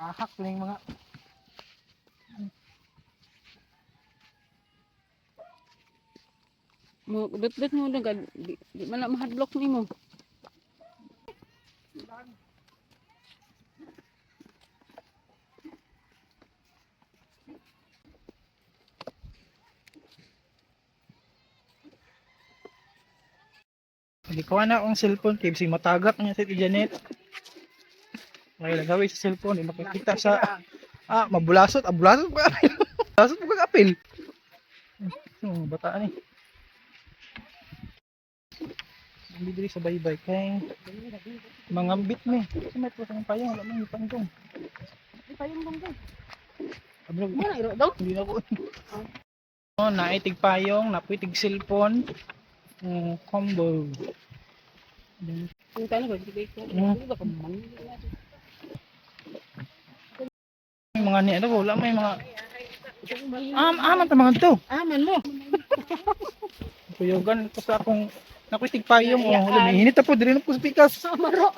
Ahak na yung mga. Mo bet-bet mo dong di man na mahadlok nimo. Hindi ko na akong cellphone kay bisig matagak niya si Janet. May lagawin sa cellphone, di makikita sa mabulasot, abulasot pa apil. Bulasot pa apil. So, bataan eh. Hindi diri sa baybay kay mangambit mi. Kasi may po sa payong, wala man yung dong. Di payong dong dong. Abro, Mo na iro dong. hindi na ko. Oh, naitig payong, napuitig cellphone. Combo. Kung tayo ba di ko. Di ba ka man. May mga ni ano wala may mga aman ta mga to. Aman mo. Kuyogan ko sa akong nakuitig payong oh, wala may hinit na po diri na po sa pikas. Maro.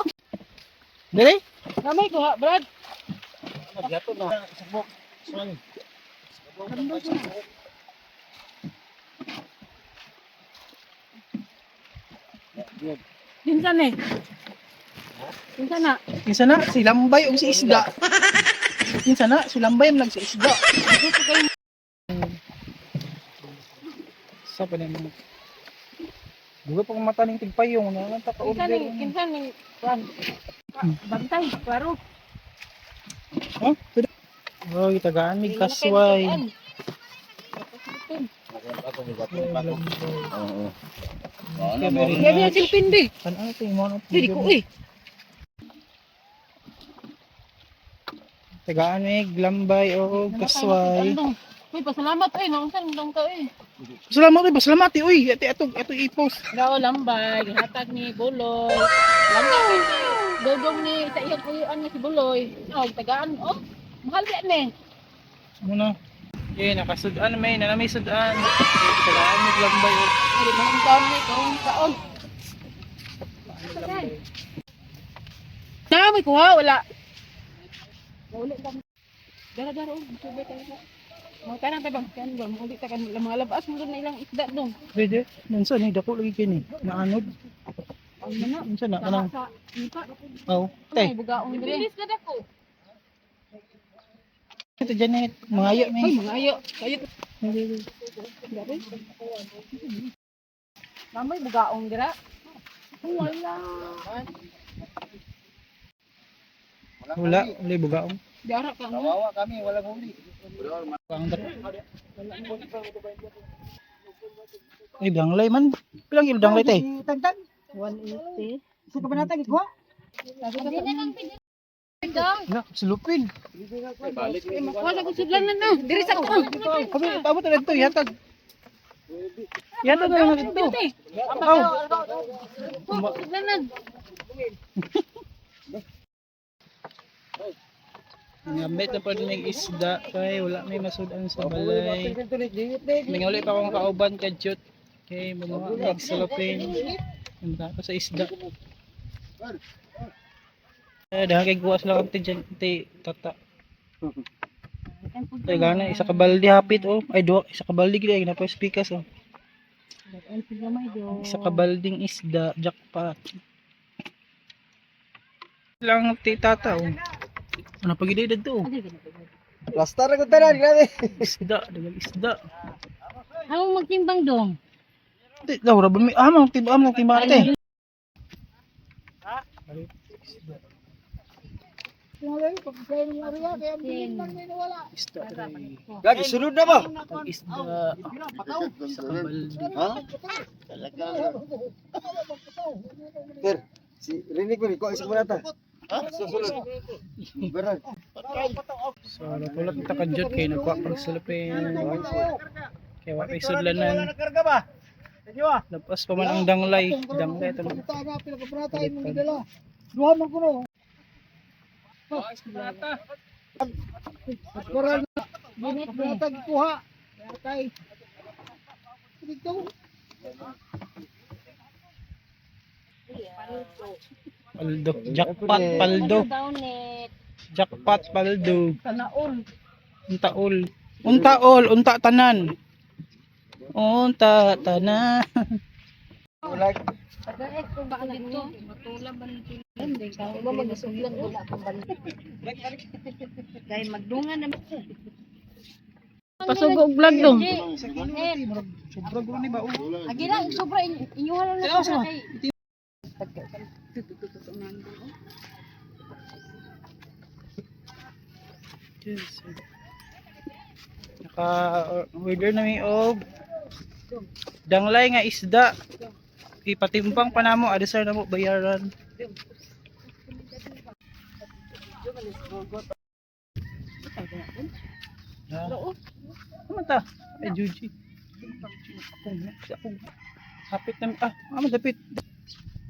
Diri? Gamay ko ha, Brad. Nagyato na. Sabok. Sorry. Kinsa ni? Kinsa na? Kinsa na si Lambay ug si Isda. Kinsa na si Lambay man si Isda. Sa pa nimo. Duga pa kong mata ning tigpayong na lang ta ka Kinsa order. ni? Kinsa ni? Kuan. Bantay, klaro. Huh? Oh, tagaan mig kasway. Oo. Okay, very Gabi ang nice. silpin di. Kan ano to mo ano? Dili ko eh. Tagaan mig lambay o kasway. Uy, pasalamat eh. Naunsan dong ka eh. Salamat oy, salamat oy. Ati ato ato i-post. Daw lambay, gihatag ni Buloy. Lambay ni Dodong ni sa iyang uyuan nga si Buloy. Oh, tagaan oh. Mahal di ni. Ano na? Okay, nakasudan may, na may sudan. Tagaan mig lambay o. Ay, mga taon ni kaon kaon. Na may kuha wala. Mauli ka. Dara dara oh, tubig tayo. Mga tanang tabang kan ba mauli ta kan mga labas mo na ilang isda dong. Pwede. Nansa ni dako lagi kini. Naanod. Ang mana Unsa na kanang sa ipa. oh, Tay, te. bugaong dire. Bilis na dako. Ito Janet, mga ayo Ay, may. mga ayo. Kayo. Mamoy bugaong dira. Wala. Wala, wala bugaong. Dara ka mo. Kawawa kami, walang huli. Bugaong dara. Ay, danglay man. Pilang kilo danglay te? 180. Isa ka ba natag ikuha? Na, sulupin. Eh, makuha sa kusudlan na na. Diri sa ko. Kami abot na dito, ihatag. Ihatag na lang dito. Oh, Kusudlan na. Ngamit na pa din ng isda kay wala may masudan sa balay. May uli pa akong kauban ka jut. Kay mga nagsalupin. Ang ko sa isda. Eh, dahil kay guwas lang ang ti ti tata. Ay gana isa ka balde hapit oh. Ay duha isa ka balde gid ay na pikas oh. Isa ka balding isda jackpot. Lang ti tata oh. Ano pag dito? Oh. Plastar ko tanan, grabe. Isda, dagang isda. Ako magtimbang dong. Di, daw ra ba may amang tiba amang tiba ate. Isda dre. Lagi sulod na ba? Isda. Isa ka balde. Ha? Sir, si rinig ko ni ko isa ko nata. Ha? Susulod. Beran. So, natulog kita ka kay nagkuha pag salupin. Kay wa kay sudlanan. Nakarga ba? Lapas pa man ang danglay. Danglay ito. Paldo. Jackpot paldo. Jackpot paldo. Tanaol. Untaol. Untaol, unta tanan. Unta tanan. Ulag. Pagaet ko ba dito? Matula ba nito? Hindi ka ba magisuglan wala pa ba? Dahil magdungan na. Pasugo og vlog dong. Sobra gulo ni ba? Agi lang sobra inyuhan lang Tanaw sa Yes. Naka order na mi og danglay nga isda. Ipatimbang pa namo, adisar na mo bayaran. Ah. Ano ta? Ay, Juji. Ako, ako. Hapit na, madapit.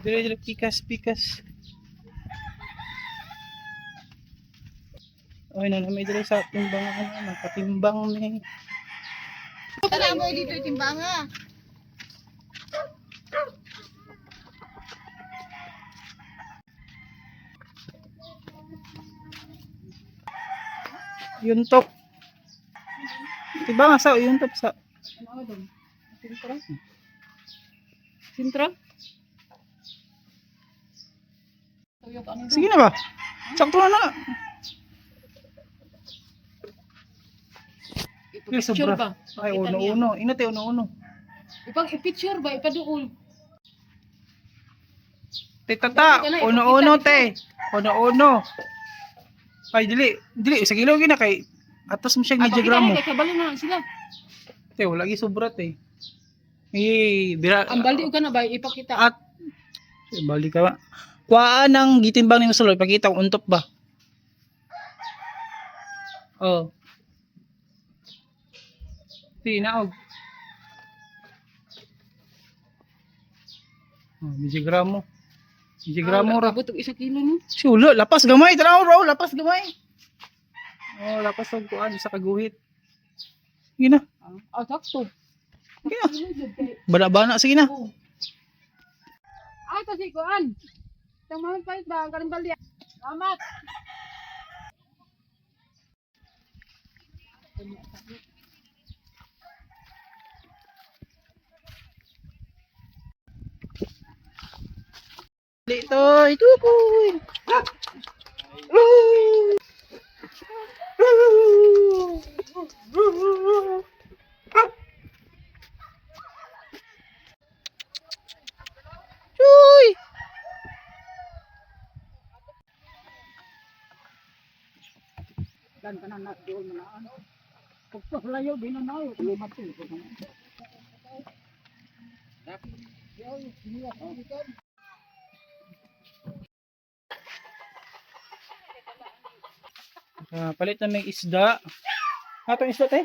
Dire, dire, pikas, pikas. Oy, na may dire sa timbang ano, magpatimbang ni. Tara mo dito timbanga. Yuntok. Timbang sa yuntok sa. Ano dong? Sintro? Sintro? Sige na ba? Sakto na na. Ay, Ipapicture sobra. ba? Ay, Pakita niya. uno-uno. Ingat eh, uno-uno. Ipang i-picture ba? Ipaduol. Te, tata, uno-uno, te. Uno-uno. Ay, dili. Dili, sa kilo gina kay atos mo siya Ah, medyo pakita gramo. niya, kay kabalo na lang sila. Te, wala gi sobra te. Eh, bira. Ang baldi ka na ba? Ipakita. At eh, baldi ka ba? Kuhaan ang gitimbang nimo sa loob, pakita kung untop ba. Oh. Di naog. Oh, medyo gramo. Medyo gramo ra. Abot og isa kilo no. Sulo, lapas gamay, tanaw raw, lapas gamay. Oh, lapas og kuan sa kaguhit. Sige na. Ah, sakto. Sige na. Bana-bana sige na. Oh. Ay, to si Kuan. Tang mga palit ba ang kaning baldi? Salamat. Dito, ito ko. Chuy! Dan kanan na doon na ano. Pagpahlayo binanaw, lumato. Palit na may isda. Atong isda te?